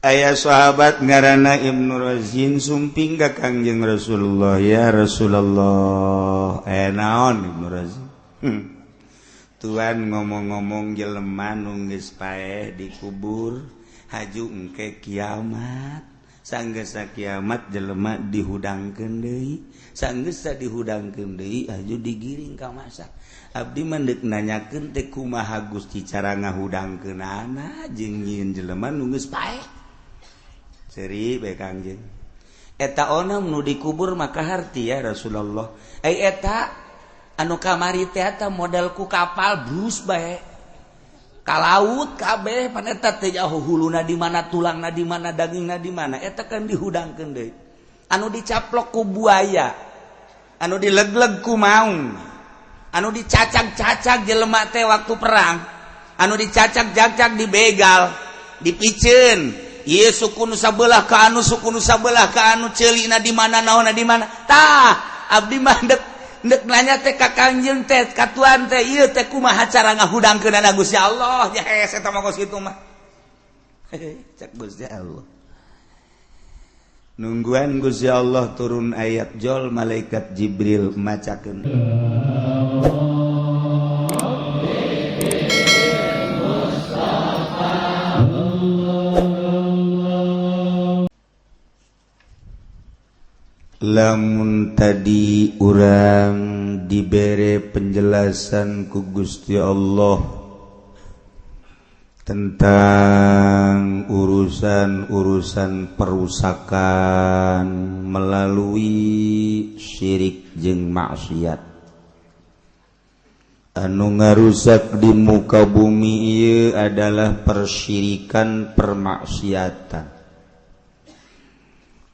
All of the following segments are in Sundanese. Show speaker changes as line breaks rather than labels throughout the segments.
Aya sahabat ngaranna Ibnu Razin sumping ka Kangjeng Rasulullah, ya Rasulullah, eh naon Ibnu Razin? Tuan ngomong-ngomong jelema nu geus paeh dikubur haju engke kiamat, sanggeus kiamat jelema dihudangkeun deui, sanggeus dihudangkeun deui haju digiring ka masa. Abdi mah deuk nanyakeun teh kumaha Gusti cara ngahudangkeunana jeung nyieun jelema nu geus paeh. Seri bae Kangjeng. Eta onam nu dikubur maka harti ya Rasulullah. Ai eta anu kamari teh eta model ku kapal brus bae. Ka laut kabeh pan eta teh jauh huluna di mana, tulangna di mana, dagingna di mana, eta kan dihudangkeun deui. Anu dicaplok ku buaya, anu dilegleg ku maung, anu dicacag-cacag jelema teh waktu perang, anu dicacag-cacag dibegal, dipiceun. Ieu suku nu sabelah ka anu suku nu sabelah ka anu ceulina di mana, naonna di mana. Tah, abdi mah dek nanya teh ka Kangjeng teh ka tuan teh ieu teh kumaha cara ngahudangkeunana Gusti Allah. Ya hese eta mah kos kitu mah. Cek Gusti Allah. Nungguan Gusti Allah turun ayat jol malaikat Jibril macakeun. Lamun tadi urang dibere penjelasan ku Gusti Allah tentang urusan-urusan perusakan melalui syirik jeung maksiat anu ngarusak di muka bumi ieu adalah persyirikan permaksiatan.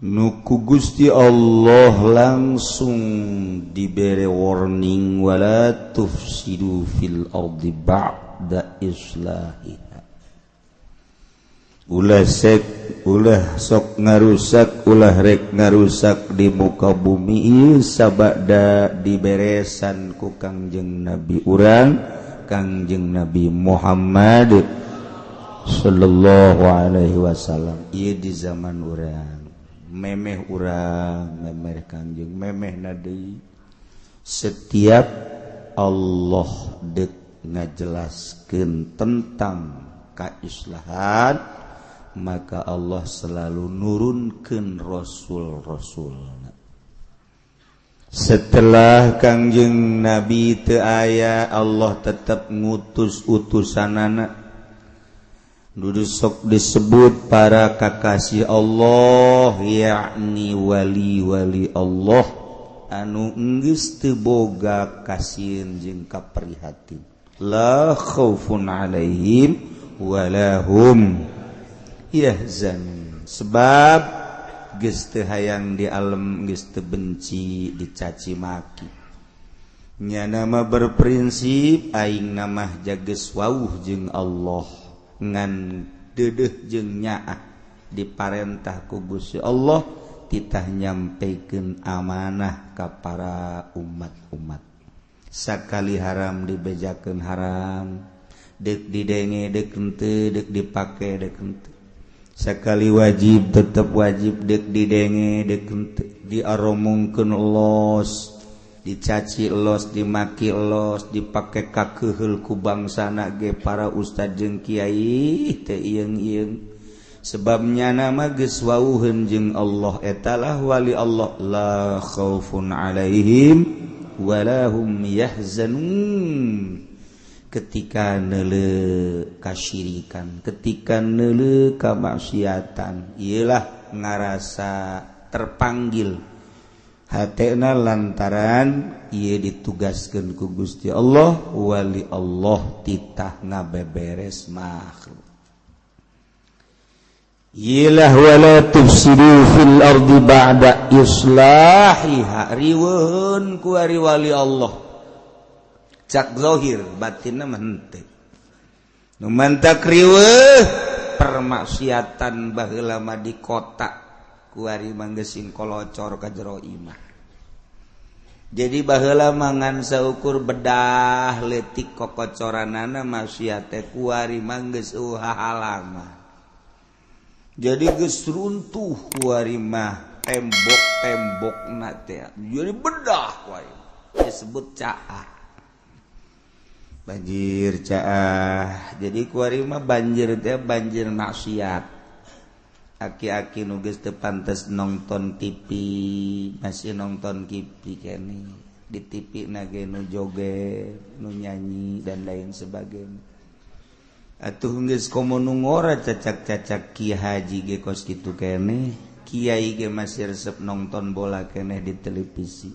Nuku Gusti Allah langsung dibere warning wala tufsidu fil ardi ba'da islahiha. Ulah sek, ulah sok ngarusak, ulah rek ngarusak di muka bumi ieu sabada diberesan ku Kangjeng Nabi urang, Kangjeng Nabi Muhammad sallallahu alaihi wasallam. Ieu di zaman urang. Memeh urang, memeh Kangjeng, memeh nadi. Setiap Allah dek ngajelaskeun tentang kaislahan, maka Allah selalu nurunkeun rasul-rasul. Setelah Kangjeng Nabi teu aya, Allah tetap ngutus utusanana. Dudu sok disebut para kakasih Allah, yakni wali-wali Allah anu enggeus teu boga kasieun jeung kaprihatin. La khaufun alaihim wala hum yahzanun. Sebab geus teu hayang di alam, geus teu benci dicaci maki. Nya nama berprinsip aing namah jageus wauh jeung Allah, ngan dedeh jeung nyaah diparentah ku Gusti Allah titah nyampaikan amanah ka para umat-umat. Sakali haram dibejakeun haram, deuk didenge deuk henteu, deuk dipake deuk henteu. Sakali wajib tetep wajib, deuk didenge deuk henteu, diaromongkeun los, dicaci los, dimaki los, dipake kakeheul ku bangsana ge para ustad jeung kiai teu ieung-ieung. Sebabnya nama geus wauheun jeung Allah, etalah wali Allah, la khaufun alaihim wala hum yahzanun. Ketika neuleu kasyirikan, ketika neuleu kamaksiatan, ieulah ngarasa terpanggil hatena lantaran ieu ditugaskeun ku Gusti Allah, wali Allah titah ngabeberes makhluk. Ilah wala tufsidu fil ardi ba'da islahiha. Riweun ku ari wali Allah. Cak zahir batinna mah henteu. Nu mantak riweuh permaksiatan baheula mah di kota kuari mah geus sing kolocor ka jero imah. Jadi baheula mah ngan saukur bedah leutik kokocoranana maksiat teh kuari mah geus eueuh halaman. Jadi geus runtuh kuari mah tembok-tembok teh, jadi bedah kuari disebut caah, banjir caah. Jadi kuari mah banjir teh banjir maksiat. Aki-aki nu geus teu pantes nonton TV masih nonton TV kene, di TV na ge nu joget, nu nyanyi, dan lain sebagainya. Atuh geus komo nu ngora, cacak-cacak ki haji ge kos kitu keneh, kiai ge masih resep nonton bola keneh di televisi.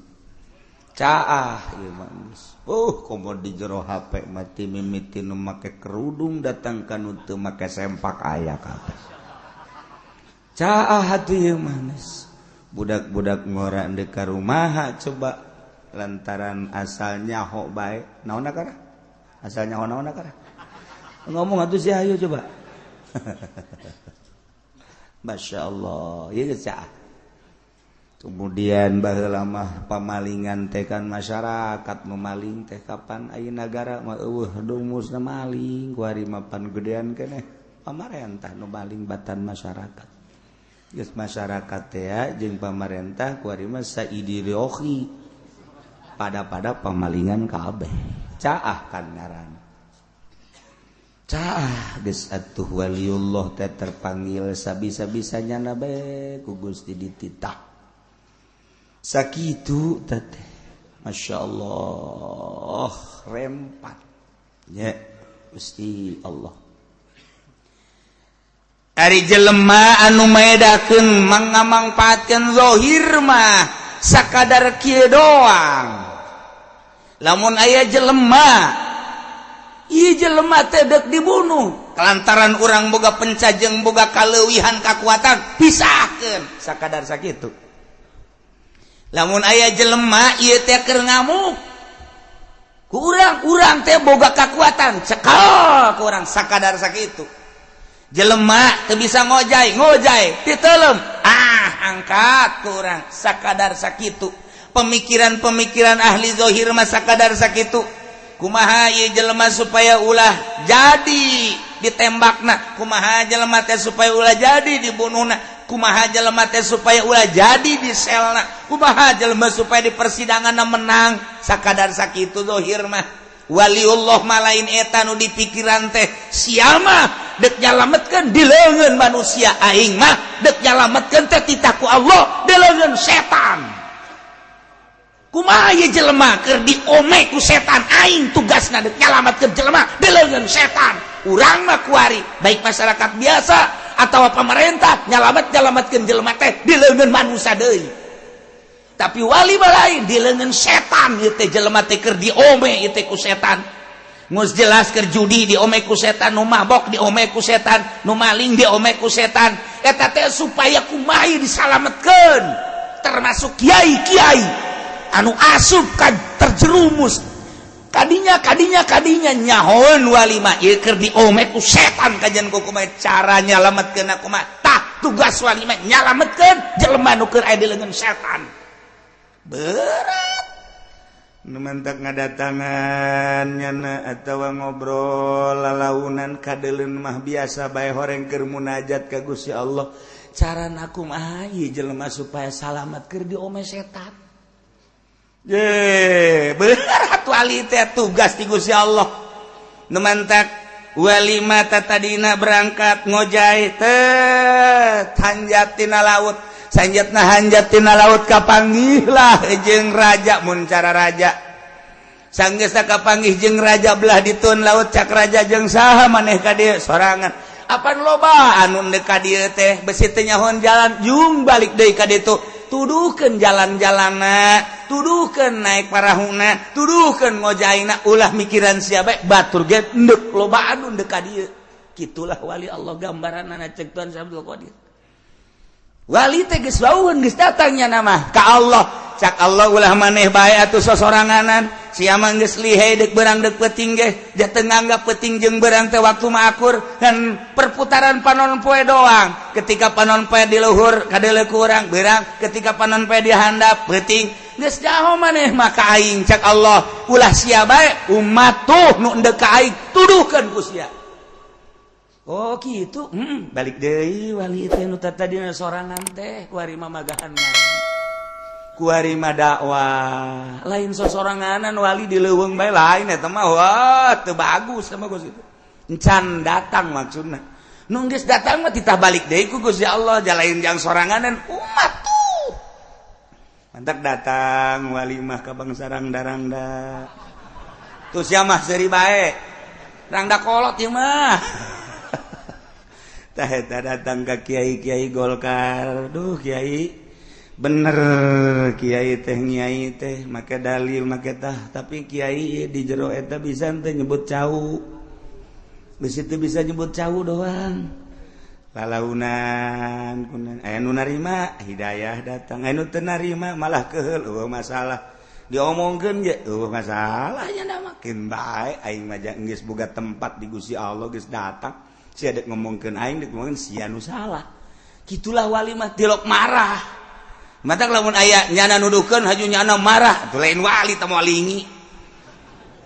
Caah ieu mah geus. Komo di jero HP mati mimiti nu make kerudung datang ka nu teu make sempak aya kabeh. Caah atuh ieu mah geus. Budak-budak ngora deuk ka rumaha coba, lantaran asalnya ho bae naon akara, asalnya ho naon akara, ngomong atuh si, ayo coba. Masya Allah, ieu geus caah. Kemudian baheula mah pamalingan teh kan masyarakat memaling teh, kapan aya nagara mah eueuh rumusna maling. Kuari mah pan gedean keneh pamarentah nu maling batan masyarakat. Geus masyarakat teh jeung pamarentah kuari mah saideologi pada-pada pamalingan kabeh. Caah kan ngaran, caah geus atuh. Waliullah teh terpanggil sabisa-bisanya na bae ku Gusti dititah sakitu teh. Masya Allah, rempat ya Gusti Allah. Ari jelema anu maedakeun mangamangpaatkeun zahir mah sakadar kieu doang. Lamun aya jelema, ieu jelema teh deuk dibunuh, lantaran urang boga pencajeng, boga kaleuwihan kakuatan, pisahkeun sakadar sakitu. Lamun aya jelema ieu teh keur ngamuk, kurang urang teh boga kekuatan, cekal ku urang sakadar sakitu. Jelema teu bisa ngojay, ngojay titelem, ah, angkat ku urang sakadar sakitu. Pemikiran-pemikiran ahli zahir mah sakadar sakitu. Kumaha ieu jelema supaya ulah jadi ditembakna, kumaha jelema teh supaya ulah jadi dibunuhna, kumaha jelema teh supaya ulah jadi di selna, kumaha jelema supaya di persidangan menang, sakadar sakitu zahir mah. Waliullah mah lain eta nu dipikiran teh. Siapa dek nyalametkeun di leungeun manusia, aing mah dek nyalametkeun teh titah ku Allah di leungeun setan. Kumaha ieu jelema keur diome ku setan, aing tugasna dek nyalametkeun jelema di leungeun setan. Urang mah kuari baik masyarakat biasa atau pemerintah nyalamet nyalametkeun jelema teh di leungeun manusia deui, tapi wali mah lain, di leungeun setan. Ieu teh jelema teh keur diome ieu teh ku setan. Geus jelas keur judi diome ku setan, nu mabok diome ku setan, nu maling diome ku setan. Eta teh supaya kumaha disalametkeun, termasuk kiai-kiai anu asup kan terjerumus kadinya kadinya kadinya. Nyahoeun wali mah ieu keur diome ku setan, kajian ku kumaha cara nyalametkeun kumaha. Tah, tugas wali mah nyalametkeun jelema nu keur aya di leungeun setan. Berat. Nu mantak ngadatangan nyana atawa ngobrol lalaunan kadeuleun mah biasa bae, horeng keur munajat ka Gusti Allah, cara kumaha ieu jelema supaya salamat keur diome setan. Ye, berat wali teh, tugas ti Gusti Allah. Nu mantak wali mata tadina berangkat ngojai teh hanjat tina laut, sanjatna hanjat tina laut, kapanggihlah jeung raja. Mun cara raja, sanggeusna kapanggih jeung raja belah ditun laut, cak raja, "Jeung saha maneh ka dieu?" "Sorangan." "Apan loba anu ndek ka dieu teh, besi teu nyahoan jalan. Jung balik deui ka ditu, tuduhkeun jalan-jalanna, tuduhkeun naik parahuna, tuduhkeun ngojaina, ulah mikiran sia bae, batur ge ndek loba anu ndek ka dieu." Kitulah wali Allah gambaranna cek Tuan Abdul Qadir. Wali teh geus wauheun, geus datangnya nama ka Allah. Cak Allah, "Ulah maneh bae atuh sosoranganan, sia mah geus lihai deuk beurang deuk peuting ge ja teu nganggap peuting jeung beurang teh waktu mah akur dan perputaran panon poe doang. Ketika panon poe di luhur kadeuleu ku urang beurang, ketika panon poe di handap peuting. Geus jaho maneh mah ka aing." Cak Allah, "Ulah sia bae, umat tuh nu endek ka aing, tuduhkeun ku sia." Oh gitu, balik deui wali teh nu tadina sorangan teh kuari mah magahan ngaji. Kuari mah dakwah. Lain sosoranganan wali di leuweung bae lain eta mah wah teu bagus sama Gusti itu. Encan datang maksudna. Nu geus datang mah titah balik deui ku Gusti Allah jalain jang soranganan umat tuh. Mantak datang wali mah ka bangsa rangda-rangda. Tuh sia mah seuri bae. Rangda kolot ieu mah. Tah eta datang ka kiai-kiai Golkar. Duh kiai bener kiai teh nyai teh make dalil make tah tapi kiai di jero eta bisa teh nyebut cau. Bisi teu bisa nyebut cau doang. Lalaunan kunan aya nu narima hidayah datang, aya nu teu narima malah keheul eueuh masalah. Diomongkeun ge eueuh masalahnya da makin bae aing mah geus boga tempat di Gusti Allah geus datang. Sia dek ngomongkeun aing dek ngomongkeun sia nu salah. Kitulah wali mah tilok marah. Matak lamun aya nyana nuduhkeun haju nyana marah, atuh lain wali teh moal lingi.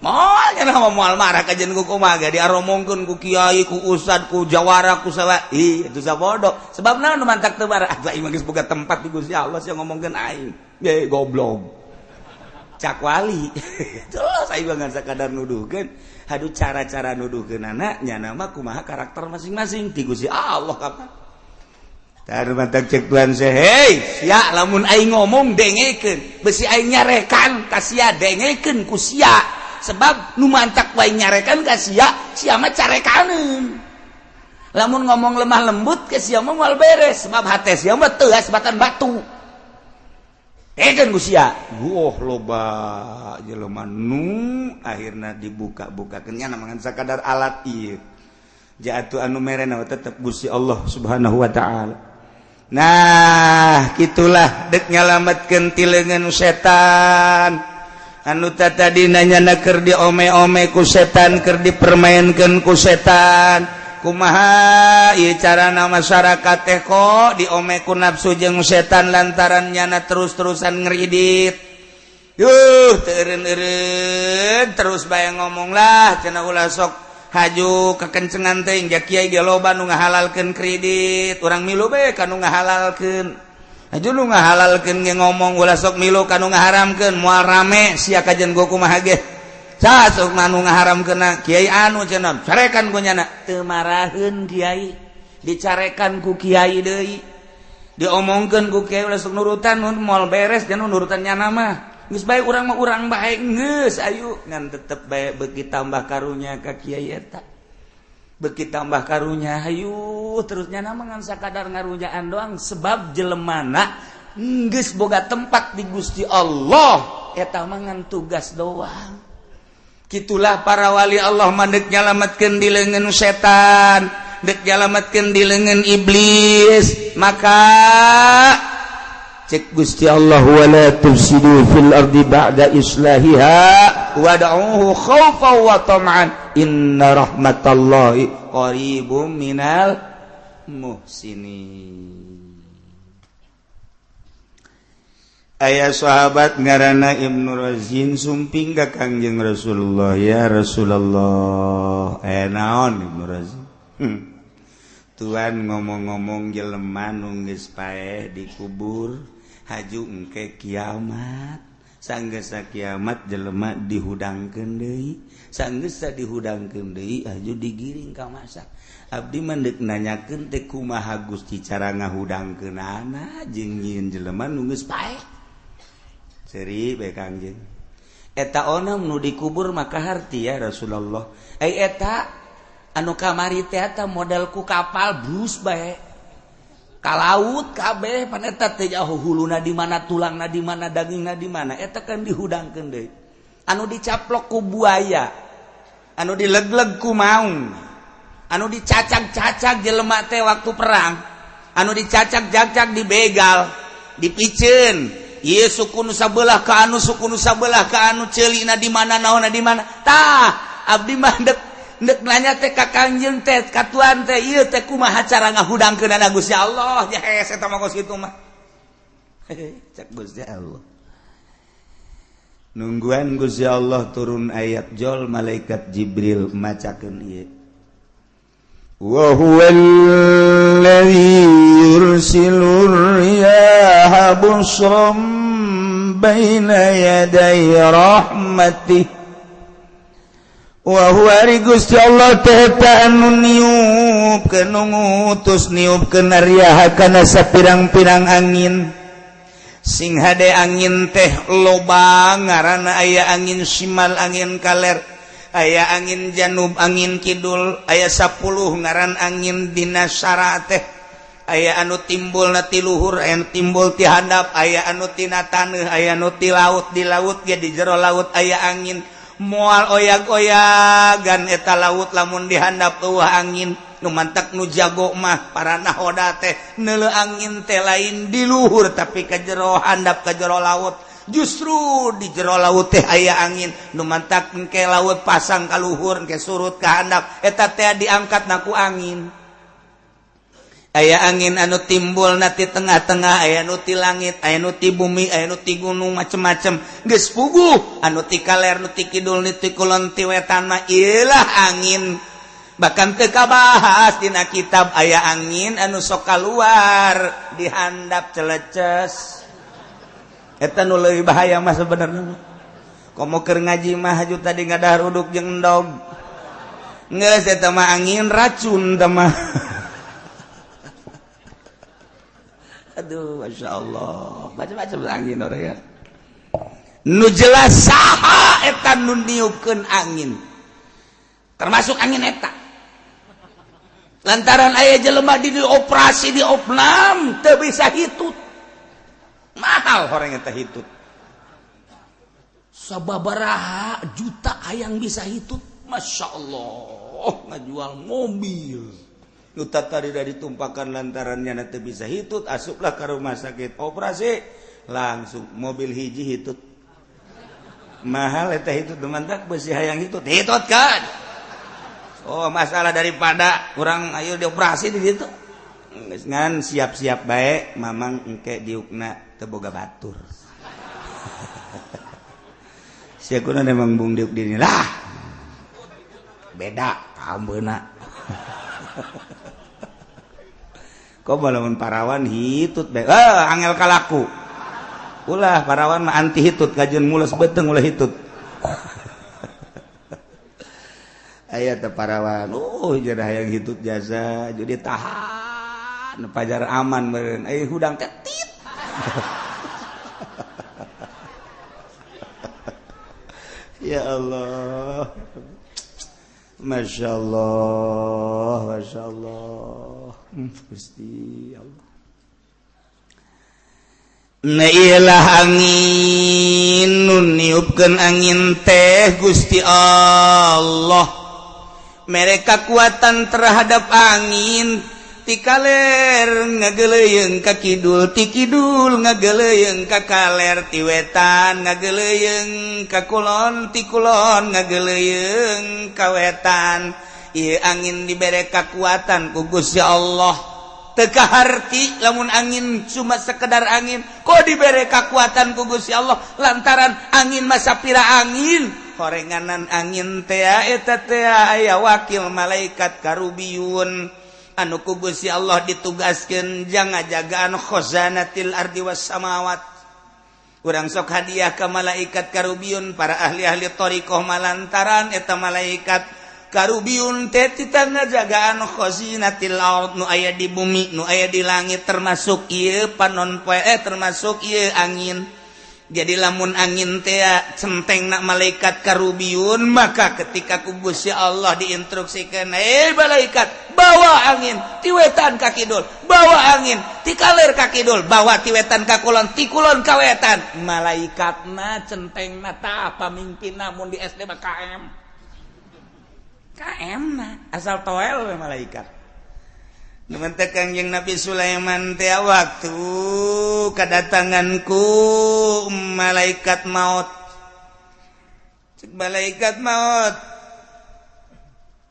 Moal nyana mah moal marah kajian ku kumaha ge diaromongkeun ku kiai, ku ustad, ku jawara, ku sawa. Ih, itu sabodo. Sebab naon nu mantak teu marah? Atuh aing mah geus boga tempat di Gusti Allah sia ngomongkeun aing. Ye goblok. Cak wali. Terus aing mah ngan sakadar nuduhkeun. Aduh cara-cara nuduhkeun anak nyana mah kumaha karakter masing-masing ti Gusti Allah kapan. Tar mantak cek Tuhan seh, hei, sia lamun aing ngomong dengekeun, besi aing nyarekan ka sia dengekeun ku sia. Sebab nu mantak wae nyarekan ka sia, sia mah carekaneun. Lamun ngomong lemah lembut ke sia mah moal beres, sebab hate sia mah teuas batan batu. Dengekeun ku sia. Wah loba jelema nu akhirna dibuka-bukakeun nya ngan sakadar alat ieu. Jatuh anu merena tetep Gusti Allah Subhanahu wa taala. Nah, gitulah dek nyalametkeun ti leungeun setan. Anu tadina nyana keur diome-ome ku setan, keur dipermainkeun ku setan. Kumaha ieu carana masyarakat teh kok diome ku nafsu jeung setan lantaran nyana terus-terusan ngeridit. Yuh, teu eureun-eureun terus bae ngomong lah cenah ulah sok haju kekencengan teh ja kiai ge loba nu ngahalalkeun kredit, urang milu bae ka nu ngahalalkeun. Haju nu ngahalalkeun ge ngomong ulah sok milu ka nu ngaharamkeun, moal rame sia kajen go kumaha ge. Sah sok mah nu ngaharamkeunna kiai anu cenah, carekan ku nyana. Teu maraheun kiai, dicarekan ku kiai deui. Diomongkeun ku kiai ulah sok nurutan moal beres cenah nurutan nyana mah. Geus bae urang mah urang bae geus ayu ngan tetep bae beuki tambah karunya ka kiai eta. Beuki tambah karunya hayu terus nyana mah ngan sakadar ngarunyaan doang sebab jelemana geus boga tempat di Gusti Allah eta mah ngan tugas doang. Kitulah para wali Allah mah deuk nyalametkeun di leungeun setan, deuk nyalametkeun di leungeun iblis, maka cek Gusti Allah wala tufsidu fil ardi ba'da islahiha wad'uhu khaufan wa tam'an inna rahmatallahi qaribum minal muhsinin. Aya sahabat ngaranna Ibnu Razin sumping ka Kangjeng Rasulullah, ya Rasulullah, naon Ibnu Razin? Tuan ngomong-ngomong jelema nu geus paeh dikubur haju engke kiamat, sanggeus kiamat jelema dihudangkeun deui, sanggeus dihudangkeun deui haju digiring ka masak. Abdi mah deuk nanyakeun teh kumaha Gusti cara ngahudangkeunana jeung nyieun jelema nu geus paeh. Seuri bae Kangjeng. Eta onam nu dikubur maka harti ya Rasulullah. Ai eta anu kamari teh eta model ku kapal brus bae. Ka laut kabeh pan eta teh jauh huluna di mana, tulangna di mana, dagingna di mana, eta kan dihudangkeun deui. Anu dicaplok ku buaya, anu dilegleg ku maung, anu dicacag-cacag jelema teh waktu perang, anu dicacag-cacag dibegal, dipiceun. Ieu suku nu sabelah ka anu, suku nu sabelah ka anu, ceulina di mana, naonna di mana. Tah, abdi mah dek nanya teh ka Kangjeng teh ka tuan teh ieu teh kumaha cara ngahudangkeunana Gusti Allah nya hese eta mah kos kitu mah. Cek Gusti Allah. Nungguan Gusti Allah turun ayat jol malaikat Jibril macakeun ieu. Wa huwa alladhi yursilu riyaha busran baina yaday rahmatih. Wa huwa ari Gusti Allah teh anu niupkeun, nu ngutus niupkeun riyaha kana sapirang-pirang angin. Sing hade angin teh loba ngaranna, aya angin simal, angin kaler, aya angin janub, angin kidul, aya 10 ngaran angin dina syara teh. Aya anu timbul na ti luhur, aya anu timbul ti handap, aya anu tina taneuh, aya anu ti laut. Di laut ge, di jero laut aya angin. Moal oyag-oyagan eta laut lamun dihandap euweuh angin. Nu mantak nu jago mah para nahoda teh neuleu angin teh lain di luhur, tapi ka jero handap, ka jero laut. Justru di jero laut teh aya angin. Nu mantak engke laut pasang ka luhur, engke surut ka handap, eta teh diangkat na ku angin. Aya angin anu timbul na ti tengah-tengah, aya nu ti langit, aya nu ti bumi, aya nu ti gunung, macem-macem. Geus puguh anu ti kaler, nu ti kidul, nu ti kulon, ti wetan mah ieulah angin. Bahkan teu kabahas dina kitab aya angin anu sok kaluar di handap celeces. Eta nu leuwih bahaya mah sebenarnya. Komo keur ngaji mah haju tadi ngadahar uduk jeung endog. Geus eta mah angin racun teh mah. Aduh, Masya Allah, macam-macam angin orang ya. Nu jelas saha eta nu niupkeun angin, termasuk angin eta. Lantaran aya jelema di dioperasi, di opnam teu bisa hitut, mahal orang eta hitut. Sababaraha juta hayang bisa hitut, Masya Allah, ngajual mobil. Nuta tadi dari ditumpakan lantarannya nanti bisa hitut, asuplah ke rumah sakit, operasi, langsung mobil hiji hitut. Mahal eta hitut, mantak besi hayang hitut, hitut kan. Oh, masalah daripada kurang ayo dioperasi di situ. Ngan siap-siap baik, mamang engke diukna teu boga batur. Sia kuna memang bung diuk dini lah. Beda kambeuna. Kok lamun parawan hitut bae. Ah, angel kalaku. Ulah parawan mah anti hitut, kajeun mules beuteung ulah hitut. Aya teh parawan, jadi hayang hitut jasa, jadi tahan pajar aman meureun. Aya hudang teh tit. Ya Allah. Masya Allah, Masya Allah, Gusti Allah. Nailah angin nu niupkeun angin teh Gusti Allah. Mereka kekuatan terhadap angin ti kaler ngageleuyeung ka kidul, ti kidul ngageleuyeung ka kaler, ti wetan ngageleuyeung ka kulon, ti kulon ngageleuyeung ka wetan. Ieu angin dibere kakuatan ku Gusti Allah. Teu kaharti lamun angin cuma sekedar angin, kok dibere kakuatan ku Gusti Allah lantaran angin masa pira angin horenganan angin teh eta teh aya wakil malaikat karubiyun anu ku Gusti Allah ditugaskeun jang ngajagaan khazanatil ardi was samawat. Urang sok hadiah ka malaikat karubiyun para ahli-ahli thariqah malantaran eta malaikat karubiyun teh tita ngajagaan khazinatil ard nu aya di bumi, nu aya di langit, termasuk ieu panon poe, termasuk ieu angin. Jadi lamun angin teh centeng nak malaikat karubiyun, maka ketika ku Gusti Allah diinstruksikan, malaikat bawa angin ti wetan ka kidul, bawa angin ti kaler ka kidul, bawa ti wetan ka kulon, ti kulon ka wetan. Malaikatna centengna tah pamimpinna mun di SD mah KM. KM na asal toel we malaikat. Numantak Kangjeng Nabi Sulaiman teh waktu kedatanganku malaikat maut. Cek malaikat maut.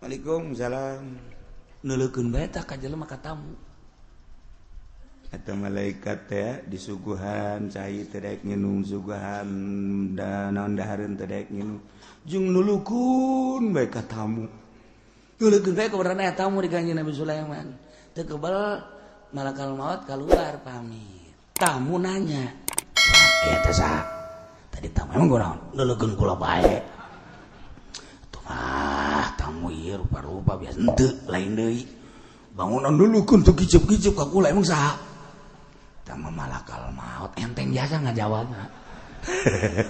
Waalaikumsalam. Neuleukeun bae tah ka jelema ka tamu. Eta malaikat teh disuguhan cai teh daek nginum, suguhan da naon dahareun teh daek nginum. Jeung nulukeun bae ka tamu.
Duleukeun bae kebenaran aya tamu di Kanjeng Nabi Sulaiman. Teu kebal malakal maut keluar pamit. Tamu nanya, "Aya teh saha?" Tadi tamu emang kunaon? Leulekeun kula bae. Atuh mah tamu ieu rupa-rupa biasa henteu lain deui. Bangunan leulekeun teu kicep-kicep ka kula emang saha? Tamu malakal maut enteng jasa ngajawabna.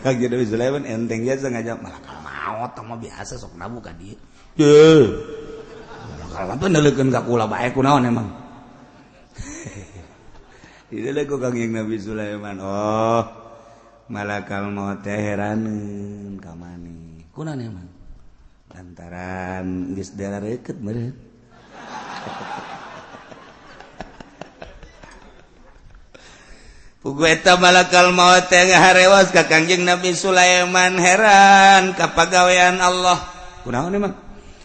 Kanjeng Nabi Sulaiman enteng jasa ngajawab
malakal maut tamu biasa sok nabu ka dieu. Ye. Malakal maut leulekeun ka kula bae kunaon emang?
Didelek ku Kangjeng Nabi Sulaiman. Oh, malakal maut teh heraneun ka maneh.
Kunaon emang?
Lantaran geus darareukeut meureun. Pugu eta malakal maut teh ngaharewas ka Kangjeng Nabi Sulaiman heran ka pagawean Allah. Kunaon emang?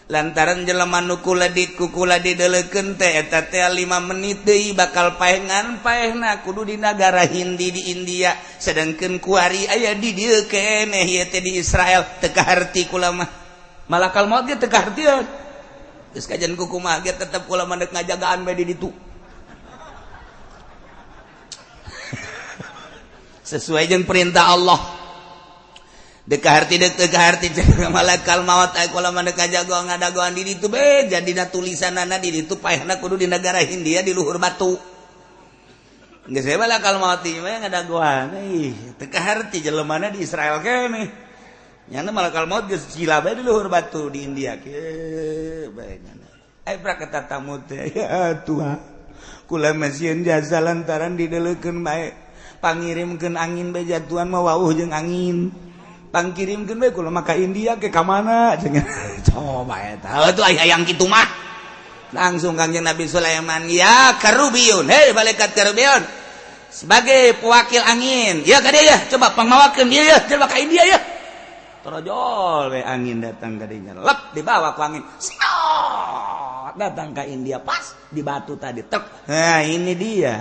Lantaran jelema nu kula dikukula dideleukeun teh eta teh 5 menit deui bakal paengan paehna kudu di nagara Hindi di India sedangkeun kuari aya di dieu keneh ieu teh di Israel teu kaharti kula mah
malakal maut ge teu kahartieun geus kajian kukumaha ge tetep kula mah deuk ngajagaan bae di ditu
sesuai jeung perintah Allah. Dekaharti dekaharti malakal maut ay kula mah deuk ngajagoan ngadagoan di ditu be jadina tulisanana di ditu paehna kudu di negara Hindia di luhur batu. Geus we malakal maut mah ngadagoan ih teu kaharti jelemana di Israel keneh. Nyana malakal maut geus cila bae di luhur batu di India kieu bae nyana. Ai prak eta tamu teh ya Tuhan kula mah sieun jasa lantaran dideleukeun bae pangirimkeun angin bae jatuhan mah wauh jeung angin. Pangkirimkeun bae kula mah ka India ke ka mana cenah.
Coba eta atuh aya yang kitu mah.
Langsung Kangjeng Nabi Sulaiman ya Karubiyun, hei malaikat Karubiyun sebagai pewakil angin. Ya ka dieu ya, coba pangmawakeun ieu ya, coba ka India ya. Torojol we angin datang ka dinya. Lep dibawa ku angin. Siot datang ka India pas di batu tadi tek. Nah, ini dia.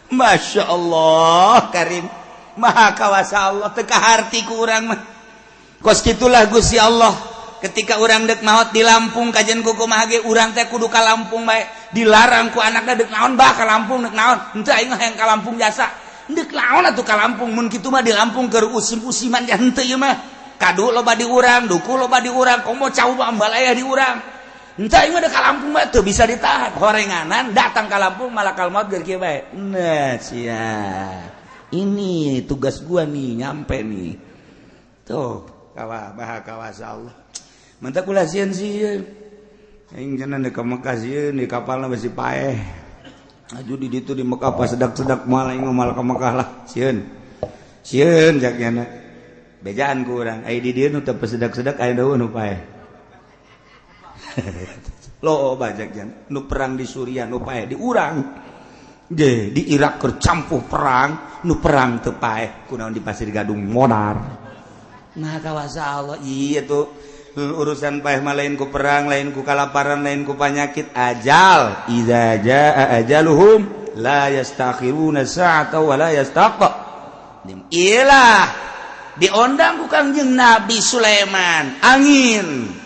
Masya Allah Karim Maha kawasa Allah teu kaharti ku urang mah kos kitulah Gusti Allah ketika urang dek maot di Lampung kajian kumaha ge urang teh kudu ka Lampung bae dilarang ku anakna dek naon bah ka Lampung dek naon henteu aing mah hayang ka Lampung jasa dek naon atuh ka Lampung mun kitu mah di Lampung keur usim-usiman ja henteu ieu mah kadu loba di urang duku loba di urang komo cau ambalaya di urang entah ini ada ka Lampung mah tuh bisa ditahan horenganan datang ka Lampung malakal maut geus kieu bae. Nah sia ini tugas gua nih nyampe nih tuh kawa maha kawasa Allah mantap kula sieun sieun aing cenah deuk ka Mekah sieun di kapalna besi paeh aju di ditu di Mekah pas sedak-sedak moal aing moal ka Mekah lah sieun sieun jak nyana bejaan ku urang ai di dieu nu teu sedak-sedak aya daun nu paeh lo bajak jan nu perang di Suriah nu paeh di urang ge di Irak keur campuh perang nu perang teu paeh kunaon di Pasir Gadung modar. Nah kawasa Allah iya tuh urusan paeh mah lain ku perang lain ku kalaparan lain ku panyakit ajal iza jaa ajaluhum la yastakhiruna sa'ata wa la yastaqdim. Ilah diondang ku Kangjeng Nabi Sulaiman angin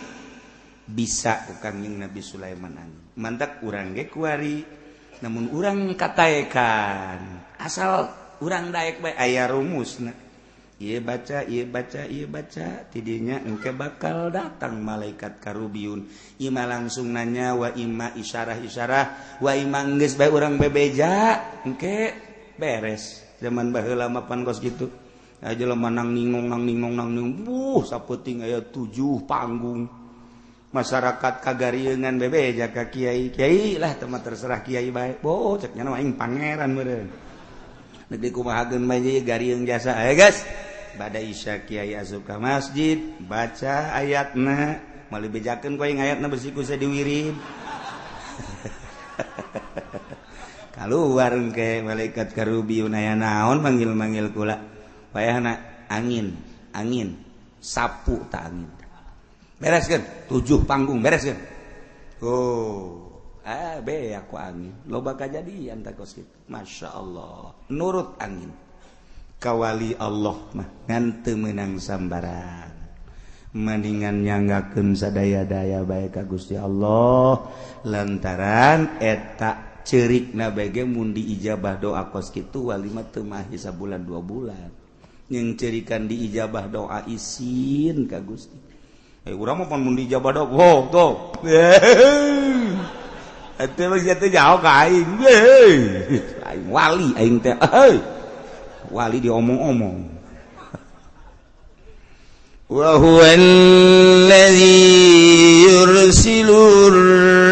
bisa ku Kangjeng Nabi Sulaiman angin mantak urang ge kuari namun urang kataekan asal urang daek bae aya rumusna ieu baca ieu baca ieu baca tidinya engke bakal datang malaikat Karubiyun ima langsung nanya wa ima isyarah-isyarah wa ima geus bae urang bebeja engke beres zaman baheula mah pan kos kitu aya jelema nang ningong nang ningong nang ningong buh sapeuting aya 7 panggung masyarakat kagarieunan bebeja ka kiai kiai lah teu mah terserah kiai bae boh cek nya mah aing pangeran meureun deuk dikumahakeun bae ieu garieung jasa aya guys bada isya kiai asup ka masjid baca ayatna moal dibejakeun ku aing ayatna besi ku diwirid kaluar engke malaikat Karubiyun aya naon manggil-manggil kula payahna angin angin sapu ta angin bereskeun 7 panggung bereskeun oh be aku angin loba kajadian tak kos kitu Masya Allah nurut angin Kawali Allah mah ngan teu meunang sambarang, mendingan nyanggakeun sadaya-daya bae ka Gusti Allah, lantaran eta cerikna bae ge mun diijabah doa kos kitu wali mah teu mahi sabulan 2 bulan yang cerikan diijabah doa isin ka Gusti. Eh, urang mah pan mun diijabah doa, wow, tuh eta mah sia teh jauh ka aing. Aing wali, aing teh wali diomong-omong. وهو الذي يرسل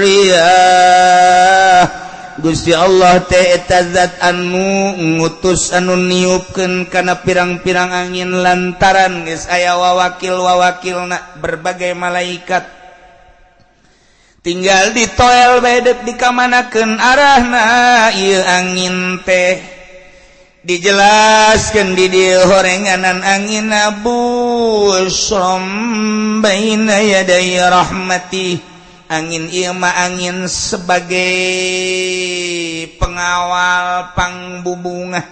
الرياح. Gusti Allah teh eta zat anu ngutus, anu niupkeun kana pirang-pirang angin, lantaran geus aya wawakil-wawakilna berbagai malaikat, tinggal ditoel bae dek dikamanakeun arahna ieu angin teh. Dijelaskan di dieu horenganan angin بشرا بين يدي رحمته. Angin ieu mah angin sebagai pengawal pangbubungah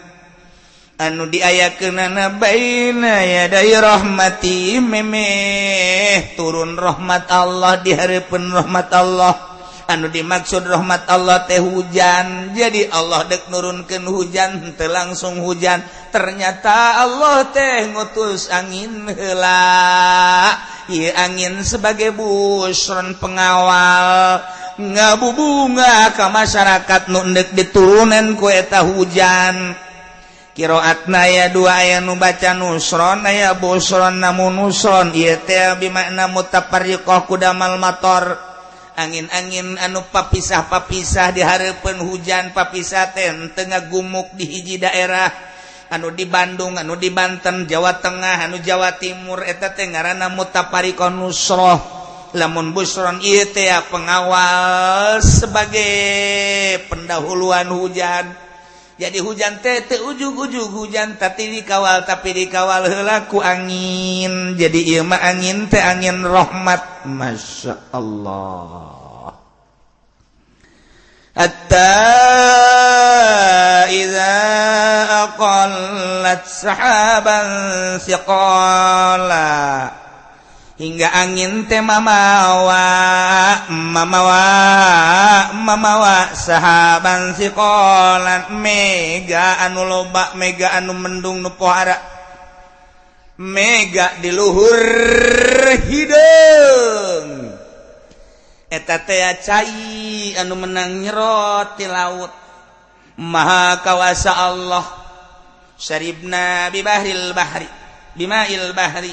anu diayakeunana بين يدي رحمته, memeh turun rahmat Allah, di hareupeun rahmat Allah. Anu dimaksud rahmat Allah teh hujan. Jadi Allah dek nurunkeun hujan teu langsung hujan, ternyata Allah teh ngutus angin heula. Ieu angin sebagai بشرا, pengawal ngabubunga ka masyarakat nu endek diturunan ku eta hujan. Kiroatna aya dua, aya nu baca نصرا, aya بشرا. Namun نصرا ieu teh bimakna متفرقة قدام المطر, angin-angin anu papisah-papisah di hareupeun hujan. Papisah teh tengah gumuk di hiji daerah, anu di Bandung, anu di Banten, Jawa Tengah, anu Jawa Timur, eta teh ngaranna متفرقة نصرة. Lamun بشرا ieu teh pengawal sebagai pendahuluan hujan. Jadi hujan teh teu ujug-ujug hujan, tapi dikawal, tapi dikawal heula ku angin. Jadi ieu mah angin teh angin rahmat. Masya Allah. حتى إذا أقلت سحابا ثقالا, hingga angin teh mamawa mamawa mamawa سحابا ثقالا, mega anu loba, mega anu mendung nu pohara, mega di luhur hideung. Eta teh cai anu menang nyerot di laut. Maha kawasa Allah. شربنا ببحر البحر بماء البحر.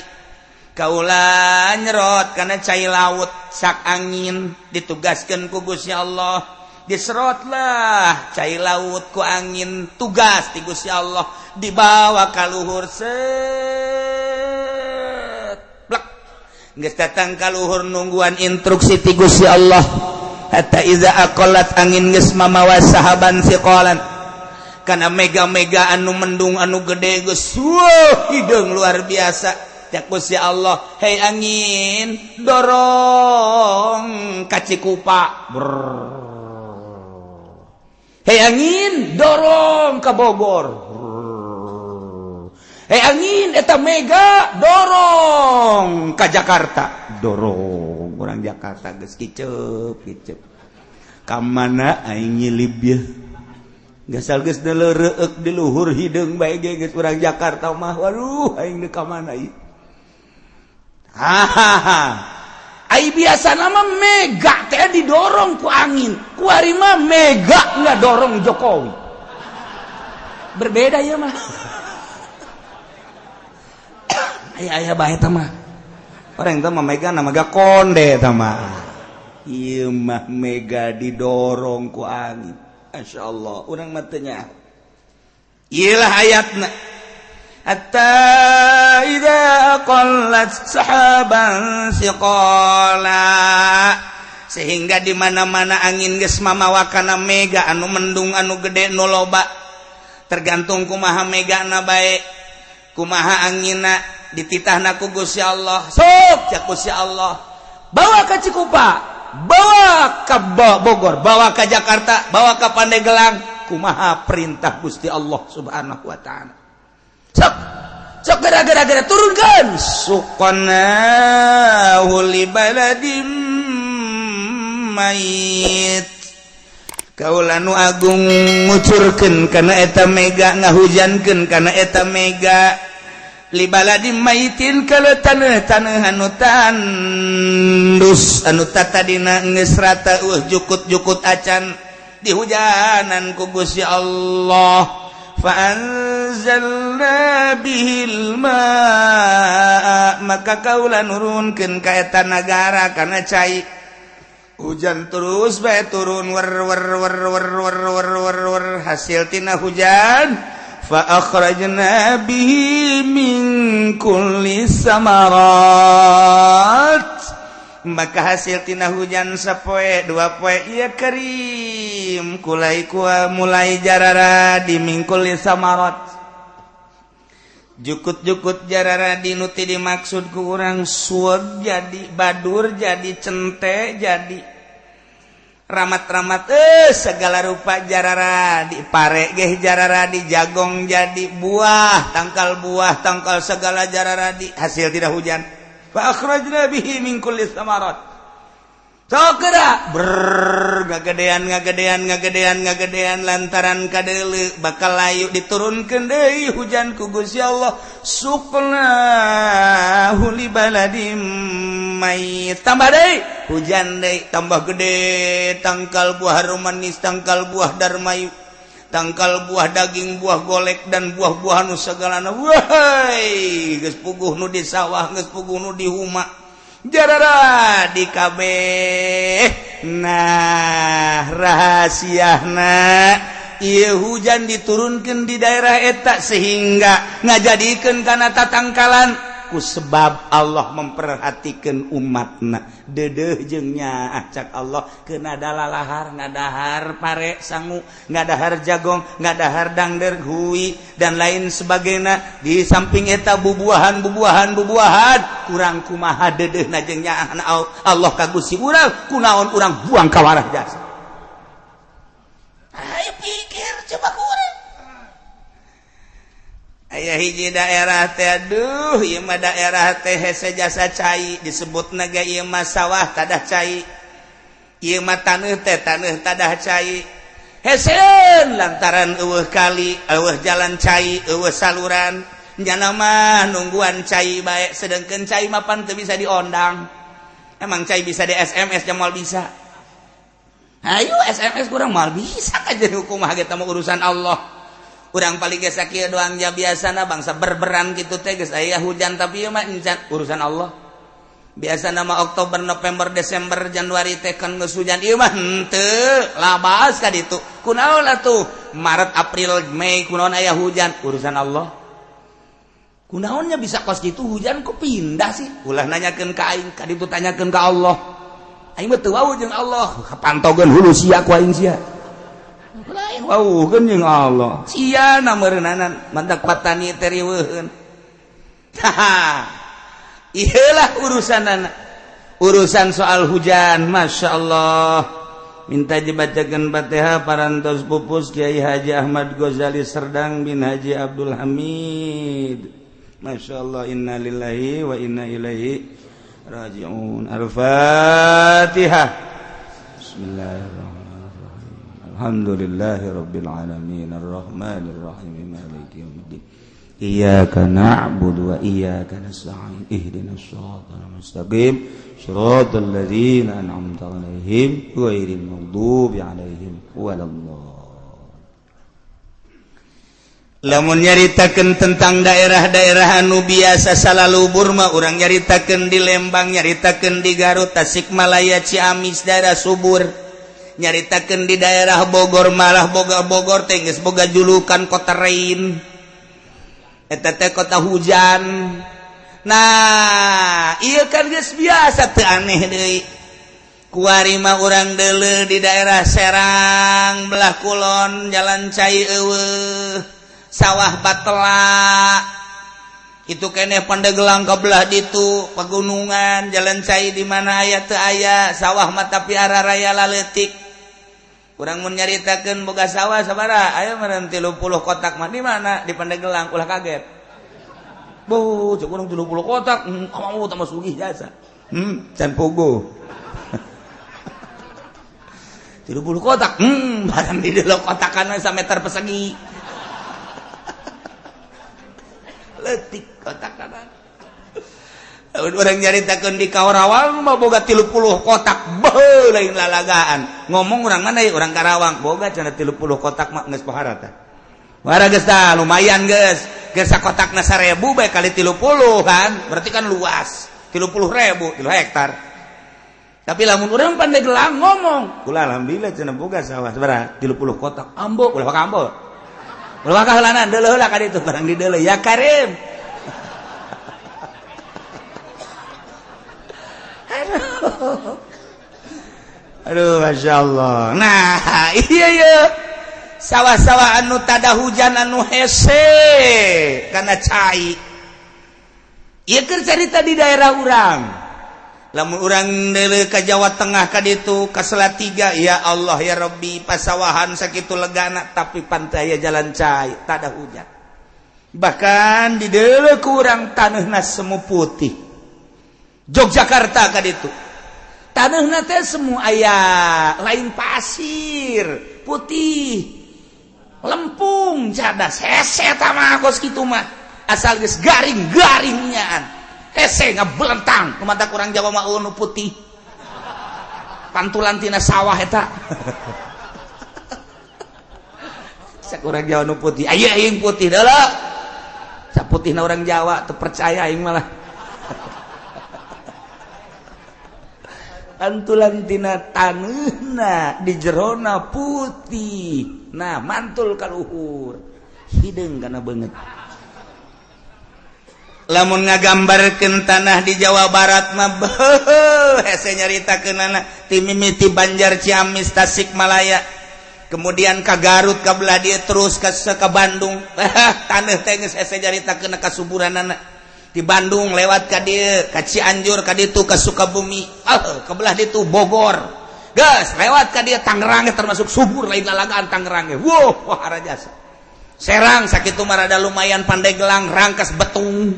Kaula nyerot karena cai laut. Sak angin ditugaskan ku Gusti Allah, diserotlah cai laut ku angin, tugas di Gusti Allah, dibawa ka luhur, set, plek, geus datang ka luhur, nungguan instruksi ti Gusti Allah. حتى إذا أقلت, angin geus mamawa سحابا ثقالا kana mega-mega anu mendung anu gede, geus hideung luar biasa. Cek Gusti Allah, "Hei angin, dorong ka Cikupa. Hei angin, dorong ke Bogor. Hei angin, eta mega dorong ke Jakarta." Dorong orang Jakarta geus kicep kicep, ka mana aing nyilib ye? Gasal geus reueuk di luhur hideung bae ge geus urang Jakarta mah. Waduh, aing deuk ka mana ieu? Hahaha. Ai biasa nama mega teh didorong ku angin, kuari mah mega nggak dorong Jokowi. Berbeda ya mah. Aya aya bae tah mah. Orang teh mah mega nama mega konde tah mah. Ieu mah mega didorong ku angin. Masya Allah, urang mah teu nyaho. Ieu lah ayatna. حتى إذا أقلت سحابا ثقالا, sehingga di mana-mana angin geus mamawa kana mega anu mendung anu gede nu loba, tergantung kumaha megana bae, kumaha angina, dititahna ku Gusti Allah. Sok, cek Gusti Allah, bawa ke Cikupa, bawa ke Bogor, bawa ke Jakarta, bawa ke Pandeglang. Kumaha perintah Gusti Allah Subhanahu wa Ta'ala.
Sok sok, gara-gara turunkan.
Suqnahu li baladim mayit. Kaula nu agung ngucurkeun kana eta mega, ngahujankeun kana eta mega, li baladim maitin, kana taneuh-taneuh anu tandus, anu tatadina geus rata, jukut-jukut acan dihujanan ku Gusti Allah. Fa anzalna bihil ma'a, maka kaula nurunkeun ka eta nagara kana cai. Hujan terus bae turun, wer wer wer wer wer wer wer wer. Hasil tina hujan, fa akhrajna bihi min kulli samarat, maka hasil tina hujan sapoe dua poe ieu kerim kulai kua mulai jarara di min kulli samarat, jukut-jukut jarara. Dinuti dimaksud ku urang suweg jadi badur, jadi cente, jadi ramat-ramat, segala rupa jarara di pare geh, jarara di jagong, jadi buah tangkal, buah tangkal segala jarara di hasil tina hujan. Fa akhrajna bihi min kulli samarat. Sok geura ber ngagedean, ngagedean, ngagedean, ngagedean, lantaran kadeuleu bakal layu, diturunkeun deui hujan ku Gusti Allah. Suqnahu li baladim mayit, tambah deui hujan deui, tambah gede tangkal buah manis, tangkal buah darmayu, tangkal buah daging, buah golek, dan buah-buahan nu segalana. Wahai, geus puguh nu di sawah, geus puguh nu di huma, jarara di kabeh. Nah, rahasiana ieu hujan diturunkan di daerah eta sehingga ngajadikeun kana tatangkalan ku sebab Allah memperhatikan umatna, dedeh jeung nyaah. Cak Allah, kena dalalahar, ngadahar pare sangu, ngadahar jagong, ngadahar dangder hui, dan lain sebagainya. Di samping eta bubuahan, bubuahan, bubuahan. Kurang kumaha dedeh jeung nyaah Allah ka Gusti urang? Kunaon urang buang kawarah jasa? Ayo pikir coba kurang. Aya hiji daerah teh, aduh, ieu mah daerah teh hese jasa cai disebut naga. Ieu mah sawah tadah cai, ieu mah taneuh teh taneuh tadah cai. Heseun lantaran euweuh kali, euweuh jalan cai, euweuh saluran. Nyana mah nungguan cai bae, sedangkan cai mah pan teu bisa diondang. Emang cai bisa di SMS? Jamal bisa. Ayo SMS kurang mal bisa aja. Hukum mah kita mah urusan Allah. Urang paling geus sakieu doang ja. Biasana bangsa berberan gitu teh geus aya hujan, tapi ieu mah encan, urusan Allah. Biasa nama Oktober, November, Desember, Januari teh kan geus hujan, ieu mah henteu labas ka ditu. Kunaon atuh Maret, April, Mei kunaon aya hujan? Urusan Allah. Kunaonnya bisa kos gitu hujan kok pindah sih? Ulah nanyakeun ka aing, ka ditu tanyakeun ka Allah. Aing mah teu wawuh jeung Allah, kapantogeun hulu sia ku aing sia. Lain wawuhkeun jeung Allah. Sia na meureunanan mantak patani teh riweuheun. Iyalah urusan urusan soal hujan. Masya Allah. Minta dibacakan Fatihah parantos pupus Kiai Haji Ahmad Ghazali Serdang bin Haji Abdul Hamid. Masya Allah. Innalillahi wa inna ilaihi raji'un. Al-Fatihah. Bismillahirrahmanirrahim. Alhamdulillahi rabbil alamin, arrahmanir rahim, maliki yaumiddin. Iyyaka na'budu wa iyyaka nasta'in, ihdinas siratal mustaqim, siratal ladzina an'amta 'alaihim, ghairil maghdubi 'alaihim waladdallin. Lamun nyaritakeun tentang daerah-daerah anu biasa salalubur mah, urang nyaritakeun di Lembang, nyaritakeun di Garut, Tasikmalaya, Ciamis, daerah subur. Nyaritakeun di daerah Bogor, malah boga Bogor teh geus boga julukan kota rain, eta teh kota hujan. Nah, iya kan geus biasa, teu aneh deui. Kuari mah urang deuleu di daerah Serang belah kulon, jalan cai euweuh, sawah batela itu keneh. Pandeglang ke belah ditu pegunungan, jalan cai di mana aya? Teu aya. Sawah mah tapi arah raya laletik. Urang mun nyaritakeun boga sawah sabaraha, aya meureun 30 kotak mah. Di mana? Di Pandeglang. Ulah kaget. Boh, cek urang 30 kotak, kamu tambah sugih jasa. Can pogo. 30 kotak, barang di dalam kotakan meter persegi. Letik kotakan. Orang nyaritakeun di Karawang mah boga 30 kotak, beuh lain lalagaan. Ngomong urang mana ya, urang Karawang, boga cenah 30 kotak mah geus pohara tah. Pohara geus tah, lumayan geus. Geus sakotakna 1000 bae kali 30 kan, berarti kan luas. 30.000, 3 hektar. Tapi lamun urang Pandeglang ngomong, kula alhamdulillah cenah boga sawah sabaraha 30 kotak. Ambo, ulah ka ambo. Ulah ka heulanan, deuleuh heula ka ditu barang dideuleuh ya Karim. Aduh, Masya Allah. Nah, iya iya. Sawah-sawah anu tada hujan anu hese karena cai. Ieu keur carita di daerah urang. Lamun urang deuleuh ka Jawa Tengah ka ditu ka Salatiga, ya Allah ya Rabbi, pasawahan sakitu legana tapi pantai aya jalan cai, tada hujan. Bahkan di deuleuh ku urang taneuhna semu putih. Yogyakarta ka ditu. Taneuhna teh semua aya lain pasir putih lempung cadas hese eta mah kos kitu mah asal geus garing-garingnyaan hese ngabelentang kumaha kurang Jawa mah nu putih pantulan tina sawah eta sakurang Jawa nu putih aya aing putih deuleu saputihna urang Jawa teu percaya aing malah pantulan tina taneuhna di jerona putih nah mantul ka luhur hideung kana beungeut lamun ngagambarkeun tanah di Jawa Barat mah beuh hese nyaritakeunana ti mimiti Banjar Ciamis Tasikmalaya kemudian ka Garut ka belah dieu terus ka Bandung taneuh teh geus hese nyaritakeun kasuburanana di Bandung lewat ka dieu ka Cianjur ka ditu ka Sukabumi ke belah ditu Bogor geus lewat ka dieu Tangerang termasuk subur lain lalagaan Tangerang wow wah jasa Serang sakitu mah rada lumayan Pandeglang Rangkas Betung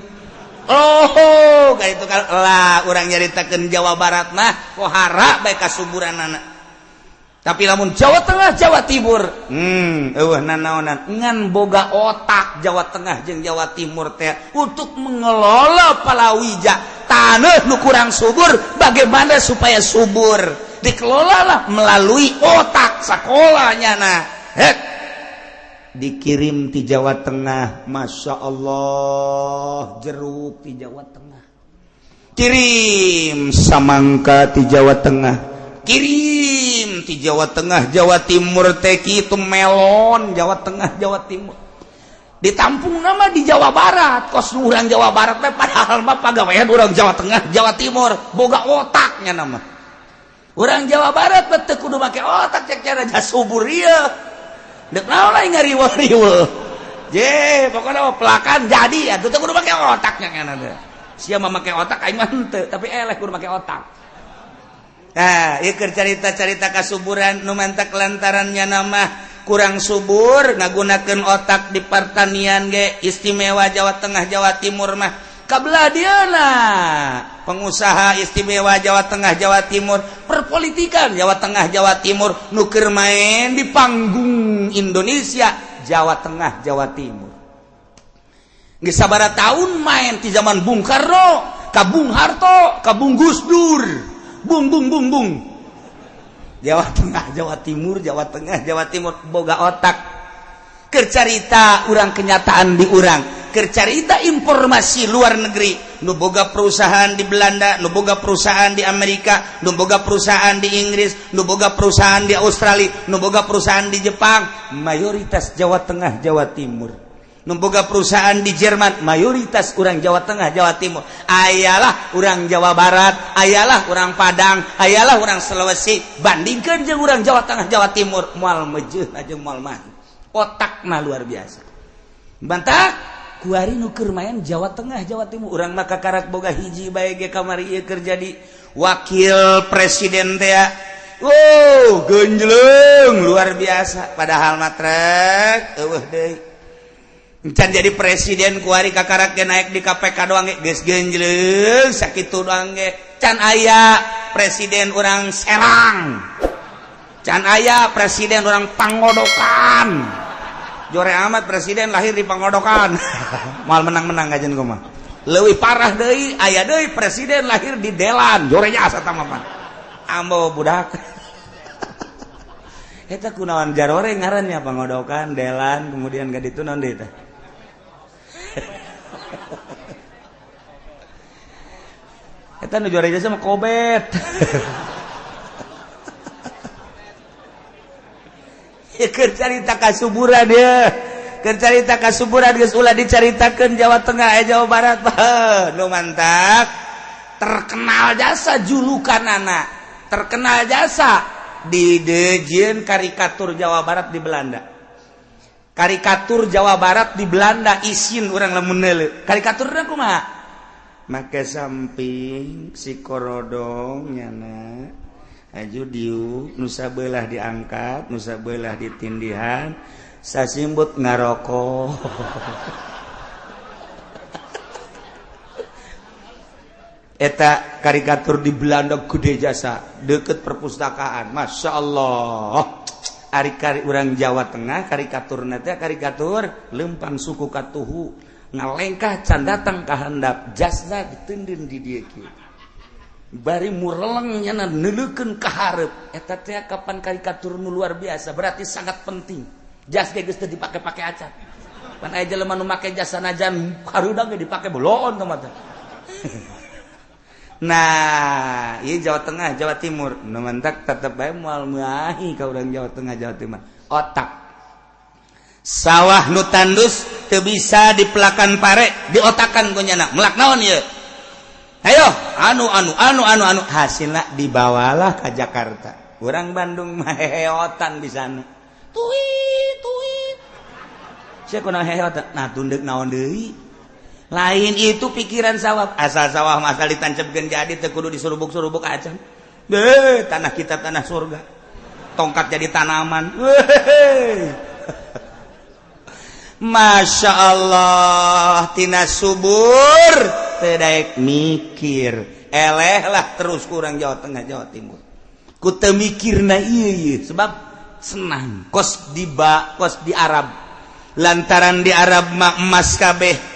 oh ka itu lah urang nyaritakeun Jawa Barat mah pohara bae kasuburanana tapi lamun Jawa Tengah Jawa Timur eueuh nanaonan ngan boga otak Jawa Tengah jeung Jawa Timur teh untuk mengelola palawija taneuh nu kurang subur bagaimana supaya subur dikelolalah melalui otak sekolahnya nah hek dikirim di Jawa Tengah Masya Allah jeruk di Jawa Tengah kirim samangka di Jawa Tengah kirim di Jawa Tengah Jawa Timur teh kitu melon Jawa Tengah Jawa Timur ditampung nama di Jawa Barat kos urang Jawa Barat teh padahal mah pagawean urang Jawa Tengah Jawa Timur boga otaknya nama urang Jawa Barat mah teu kudu make otak cek cara subur ieu deuk naon lain ngariweuh-riweuh je pokokna mah pelakan jadi atuh teu kudu make otaknya kana teh sia mah make otak aing mah henteu tapi eleh kudu make otak. Nah, ieu keur carita-carita kasuburan nu mantak lantarannya nama kurang subur ngagunakeun otak di pertanian ge istimewa Jawa Tengah Jawa Timur mah kabelah dieuna pengusaha istimewa Jawa Tengah Jawa Timur perpolitikan Jawa Tengah Jawa Timur nu keur main di panggung Indonesia Jawa Tengah Jawa Timur geus sabaraha tahun main di zaman Bung Karno ka Bung Harto ka Bung Gus Dur bung bung bung bung Jawa Tengah Jawa Timur Jawa Tengah Jawa Timur boga otak keur carita urang kenyataan di urang keur carita informasi luar negeri nu boga perusahaan di Belanda nu boga perusahaan di Amerika nu boga perusahaan di Inggris nu boga perusahaan di Australia nu boga perusahaan di Jepang mayoritas Jawa Tengah Jawa Timur nu boga perusahaan di Jerman mayoritas urang Jawa Tengah Jawa Timur ayalah urang Jawa Barat ayalah urang Padang ayalah urang Sulawesi bandingkan jeung urang Jawa Tengah Jawa Timur moal mejeuh jeung moal mah otakna luar biasa bantak kuari nu keur main Jawa Tengah Jawa Timur urang mah kakarak boga hiji bae ge kamari ieu keur jadi wakil presiden teh. Wow, genjleng luar biasa padahal mah trek eueuh deui. Can jadi presiden kuari kakarak ge naik di KPK doang ge geus genjleung sakitu doang ge. Can aya presiden urang Serang, can aya presiden urang Pangodokan. Jore amat presiden lahir di Pangodokan, moal menang-menang kajian kumaha. Leuwih parah deui, aya deui presiden lahir di Delan, jore jasa tamapan ambo budak eta kunaon jarore ngarannya Pangodokan, Delan, kemudian gak ditu naon deui teh. Eta nu jore jasa mah kobet. Ya keur carita kasuburan ya. Keur carita kasuburan geus ulah dicaritakeun Jawa Tengah Jawa Barat. Nu mantak terkenal jasa julukanana, terkenal jasa di dejieun karikatur Jawa Barat di Belanda. Karikatur Jawa Barat di Belanda isin urang lamun neuleuh. Karikaturna kumaha? Make samping si korodong nyana aju diu nusa belah diangkat, nusa belah ditindihan, sasimbut ngarokok. Eta karikatur di Belanda gede jasa deket perpustakaan. Masya Allah. Ari kari urang Jawa Tengah karikaturna teh karikatur lempang suku katuhu ngalengkah can datang ka handap jasna diteundeun di dieu kieu. Bari mureleng nyana neuleukeun ka hareup. Eta teh kapan karikatur nu luar biasa, berarti sangat penting. Jas ge geus teu dipake-pake acan. Pan aya jelema nu make jas sanajan harudang ge dipake boloon teh mah teh. Nah, ieu Jawa Tengah, Jawa Timur. Nu mantak tetep bae moal meuahi ka urang Jawa Tengah, Jawa Timur. Otak. Sawah nu tandus teu bisa dipelakan pare, diotakan ku nyana. Melak naon ieu? Ayo, anu anu anu anu anu hasilna dibawalah ka Jakarta. Urang Bandung mah heheotan di sana. Tuit tuit. Sia kunaon heheotan? Nah, tundeuk naon deui? Lain itu pikiran sawah, asal sawah masal ditancapkeun jadi teu kudu disurubuk-surubuk acan. Beuh, tanah kita tanah surga. Tongkat jadi tanaman. Weh. Masya Allah, tina subur teu daek mikir. Eleh lah terus kurang Jawa Tengah, Jawa Timur. Ku teu mikirna ieu sebab senang kos di ba, kos di Arab. Lantaran di Arab mah emas kabeh.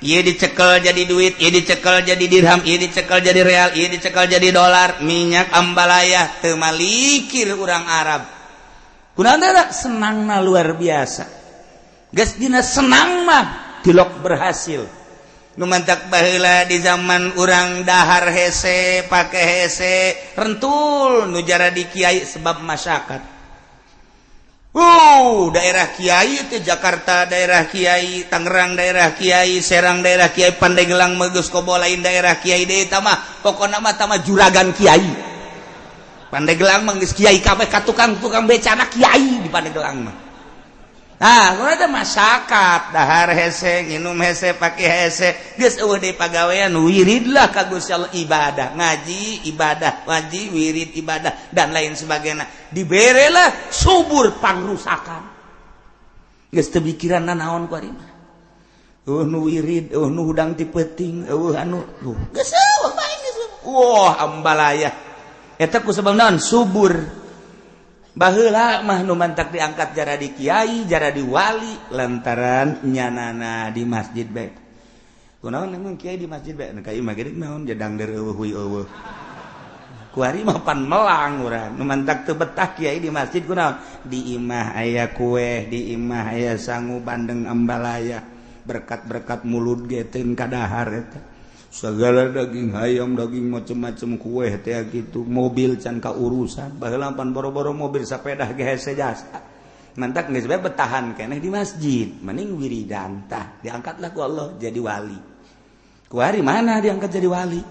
Ieu dicekel jadi duit, ieu dicekel jadi dirham, ieu dicekel jadi real, ieu dicekel jadi dolar, minyak ambalaya teu malikir urang Arab. Kunaon teh senangna luar biasa. Geus dina senang mah tilok berhasil. Nu mantak baheula di zaman urang dahar hese, pake hese, rentul nu jara di kiai sebab masyarakat. Daerah Kiai itu Jakarta, daerah Kiai Tangerang, daerah Kiai Serang, daerah Kiai Pandeglang, Megus Kobo lain daerah Kiai deui tah mah pokona mah tah mah juragan Kiai. Pandeglang mah geus Kiai kabeh ka tukang-tukang becana Kiai di Pandeglang mah. Nah, kumaha teh masyarakat dahar hese, nginum hese, pake hese, geus eueuh deui pagawean wiridlah ka Gusti Allah ibadah, ngaji ibadah, ngaji wirid ibadah dan lain sebagainya. Diberelah subur pangrusakan. Geus teu mikiran naon ku ari mah. Eueuh nu wirid, eueuh nu hudang ti peuting, eueuh anu geus eueuh bae geus. Wah, ambalaya. Eta ku sebab naon? Subur. Baheula mah nu mantak diangkat jara di kiai, jara di wali lantaran nyanana di masjid bae. Kunaon emang kiai di masjid bae? Ka ieu mah geuning naon jedang dereueuh huy eueuh. Kuari mah pan melang urang. Nu mantak teu betah kiai di masjid kunaon? Di imah aya kue, di imah aya sangu bandeng ambalaya, berkat-berkat mulut ge teu kadahar eta. Segala daging hayam, daging macem-macem kue teh gitu, mobil can kaurusan. Baheula pan boro-boro mobil sepeda ge hese jasa. Mantak geus bae betahan keneh di masjid, mending wiridan tah diangkatlah ku Allah jadi wali. Kuari mana diangkat jadi wali?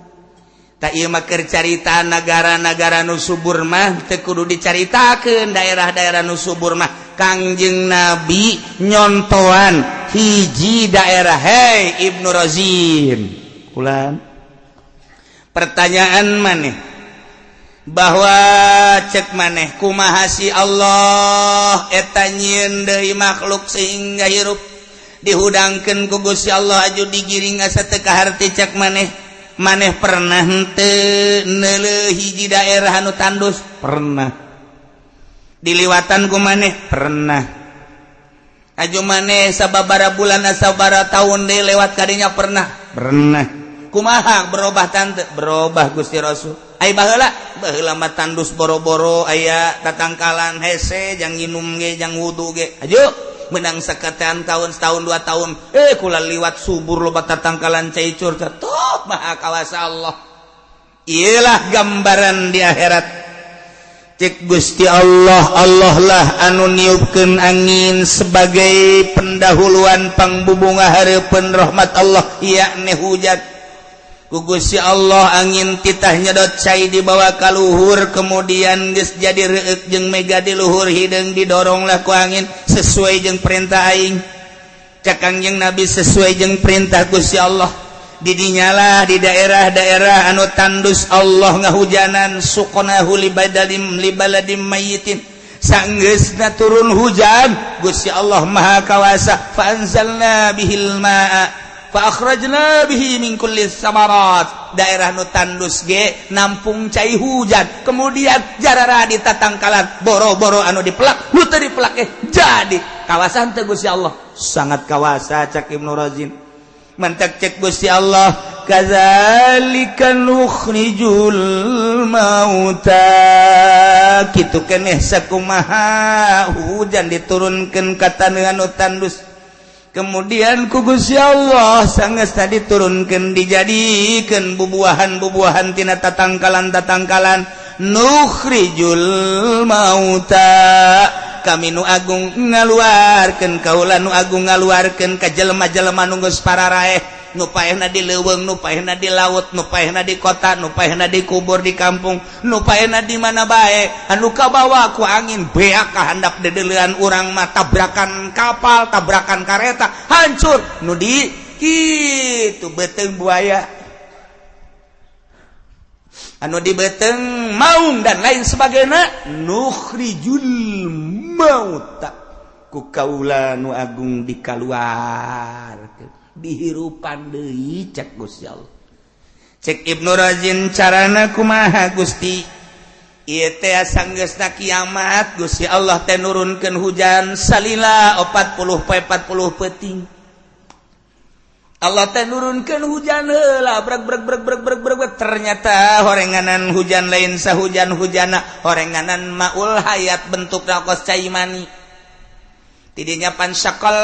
Tak ieu mah keur carita nagara-nagara nu subur mah teu kudu dicaritakeun daerah-daerah nu subur mah. Kangjeng Nabi nyontoan hiji daerah, hei Ibnu Razin. Ulan. Pertanyaan maneh bahwa cek maneh kumaha si Allah eta nyieun deui makhluk sehingga hirup. Dihudangkeun ku Gusti Allah, aju digiring asa teu kaharti. Cak maneh, maneh pernah henteu neuleuh hiji daerah anu tandus? Pernah. Diliwatan ku maneh? Pernah. Aju maneh sababara bulan, sababara tahun deui lewat kadinya? Pernah. Pernah. Kumaha berubah tante? Berubah, Gusti Rasul. Ai baheula? Baheula mah tandus, boro-boro aya tatangkalan, hese jang nginum ge, jang wudu ge. Aju menang seketan tahun, setahun, 2 tahun, eh, kula liwat subur, loba tatangkalan, cai curca. Tuh, maha kawasa Allah. Iyalah gambaran di akhirat. Cek Gusti Allah, Allah lah anu niupkeun angin sebagai pendahuluan pangbubunga hareupeun rahmat Allah, yakni hujan. Ku Gusti Allah angin titah nyedot cai dibawa ka luhur, kemudian geus jadi reuk jeung mega di luhur, hideung didoronglah ku angin sesuai jeung perintah aing. Cak Kangjeng Nabi, sesuai jeung perintah Gusti Allah. Didinyalah di daerah-daerah anu tandus Allah ngahujanan. Suqnahu libadalim libaladim mayyitin. Sanggeusna turun hujan, Gusti Allah Maha Kawasa, fa anzalna bihil ma'a fa akhrajna bihi min kulli samarat. Daerah nu tandus ge nampung cai hujan, kemudian jarara di tatangkalan, boro-boro anu dipelak, nu teu dipelak, eh, jadi kawasan teu Gusti Allah? Sangat kawasa, cak Ibnu Razin. Mantak cek Gusti Allah, kadzalika nukhrijul mauta. Kitu keneh sakumaha hujan diturunkeun ka taneuh anu tandus, kemudian ku Gusti Allah sanggeus tadi turunkeun dijadikeun bubuahan-bubuahan tina tatangkalan-tatangkalan. Nukhrijul mauta, kami nu agung ngaluarkeun, kaula nu agung ngaluarkeun ka jelema-jelema nu geus pararaeh, nu paehna di leuweung, nu paehna di laut, nu paehna di kota, nu paehna di kubur di kampung, nu paehna di mana bae, anu kabawa ku angin beak ka handap dedeulean urang mah, tabrakan kapal, tabrakan kareta, hancur. Nu di kitu beuteung buaya, anu di beuteung maung, dan lain sebagainya. Nukhrijul mauta, ku kaula nu agung dikaluarkeun, dihirupan deui, cek Gusti Allah. Cek Ibnu Razin, carana kumaha, Gusti? Ieu teh sanggeusna kiamat, Gusti Allah teh nurunkeun hujan salila 40 poe 40 peuting. Allah teh nurunkeun hujan heula, breg breg breg breg breg breg. Ternyata horenganan hujan lain sahujan hujana, horenganan maul hayat, bentuk kos cai mani. Tidinya pansyaqal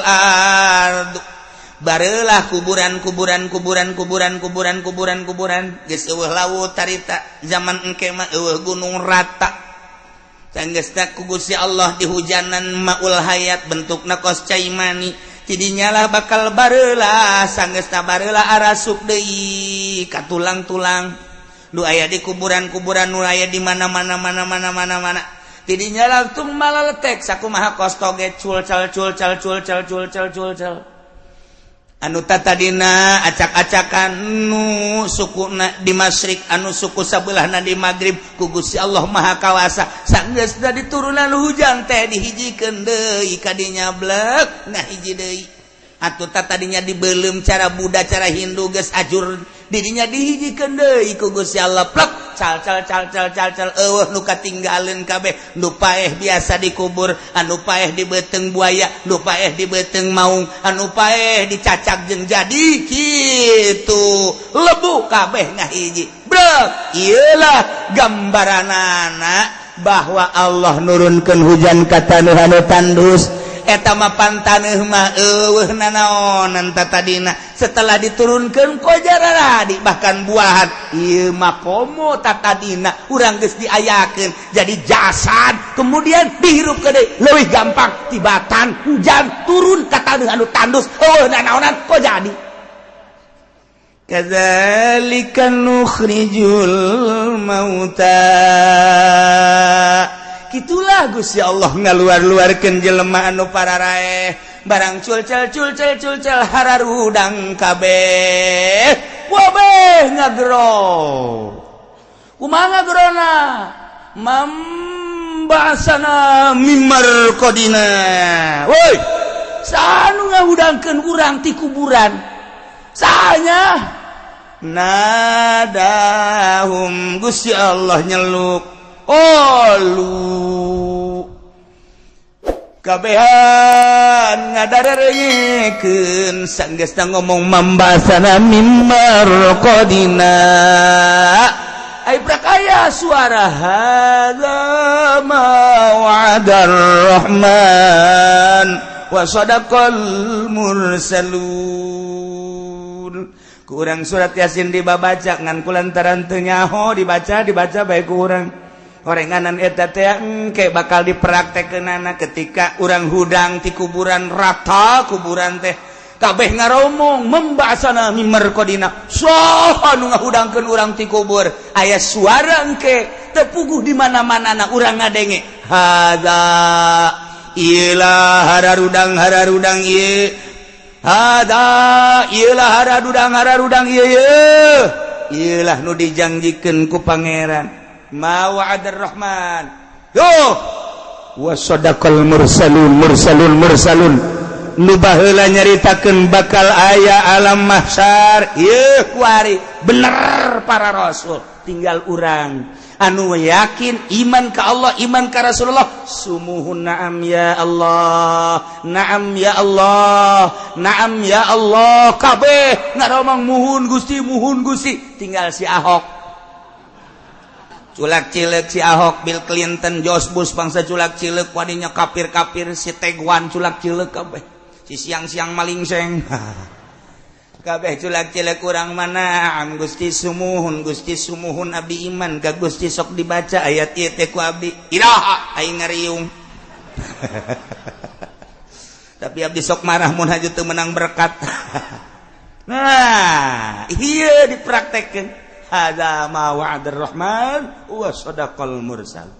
ardu, barelah kuburan kuburan kuburan kuburan kuburan kuburan kuburan. Geus eueuh laut tarita, zaman engke mah eueuh gunung, rata. Sanggeusna ku Gusti Allah dihujanan maul hayat, bentukna kos cai mani. Tidinyalah bakal barelah. Sanggeusna barelah, arasup deui ka tulang-tulang nu aya di kuburan-kuburan, nu aya di mana-mana mana mana mana mana. Tidinya langsung malah letek sakumaha kos toge, cul cal cul cal cul cal cul cal cul cal. Anu tadina acak-acakan, nu suku di masyrik, anu suku sabelahna di maghrib, ku Gusti Allah Maha Kawasa sanggeus diturunan hujan teh dihijikeun deui kadinya, blek nah hiji deui. Atuh tadinya dibelum cara Buddha, cara Hindu, geus ajur. Didinya dihijikeun deui ku Gusti Allah, plek cal cal cal cal cal cal, eueuh nu katinggaleun kabeh. Nu paeh biasa dikubur, anu paeh di beuteung buaya, nu paeh di beuteung maung, anu paeh dicacak jeung jadi kitu lebu, kabeh ngahiji, brek. Iyalah gambaranana bahwa Allah nurunkeun hujan ka taneuh anu tandus. Eta mah pantaneuh mah eueuh nanaonan tadina, setelah diturunkan kojaradi, bahkan buahan ieu mah komo tatadina urang geus diayakeun jadi jasad, kemudian dihirup deui, leuwih gampang tibatan hujan turun ka taneuh anu tandus, eueuh nanaonan, kok jadi. Kadzalika nukhrijul mauta. Gitulah Gusti Allah ngaluar-luarkeun jelema anu pararaeh, barang culcel culcel culcel, hararudang kabeh, wabeh ngagero. Kumaha ngagerona? Mamba'asana mimar qadina, woi.
Saha nu ngahudangkeun urang ti kuburan? Saha nya?
Nadahum, Gusti Allah nyeluk. Oh, lu kabehan ngadarerengekeun sanggeusna ngomong man ba'atsana mim marqadina.
Ai prak aya suara,
hadza ma wa'adar rahman wa sadaqal mursalun. Kurang surat Yasin dibabaca ngan kulantaran teu nyaho dibaca, dibaca baik kurang orenganan eta teh engke bakal dipraktekkeunana ketika urang hudang ti kuburan, rata kuburan teh
kabeh ngaromong, man ba'atsana mim marqadina, saha nu ngahudangkeun urang ti kubur? Aya suara engke, teu puguh di mana-mana na urang ngadenge,
hadza ilah hararudang hararudang ieu, hadza ilah hararudang hararudang ieu, ieu ieulah nu dijanjikeun ku Pangeran, ma wa'adar rahman yo wa sadaqal mursalun. Mursalun, mursalun nu baheula nyaritakeun bakal aya alam mahsyar ieu kuari
bener para rasul. Tinggal urang anu yakin iman ke Allah, iman ke Rasulullah.
Sumuhun, naam ya Allah, naam ya Allah, naam ya Allah.
Kabeh ngaromong, muhun Gusti, muhun Gusti. Tinggal si Ahok
culak cilek, si Ahok, Bill Clinton, George Bush, bangsa culak cilek wadinya, kafir-kafir si Teguan culak cilek kabeh, si siang-siang maling seng kabeh culak cilek. Kurang mana am Gusti, sumuhun Gusti, sumuhun, abdi iman ka Gusti. Sok dibaca ayat ieu teh ku abdi, iraha aing ngariung. Tapi abdi sok marah mun haju teu menang berkat. Nah, iya, dipraktekkeun, hadza ma wa'adar rahman wa sadaqal mursal.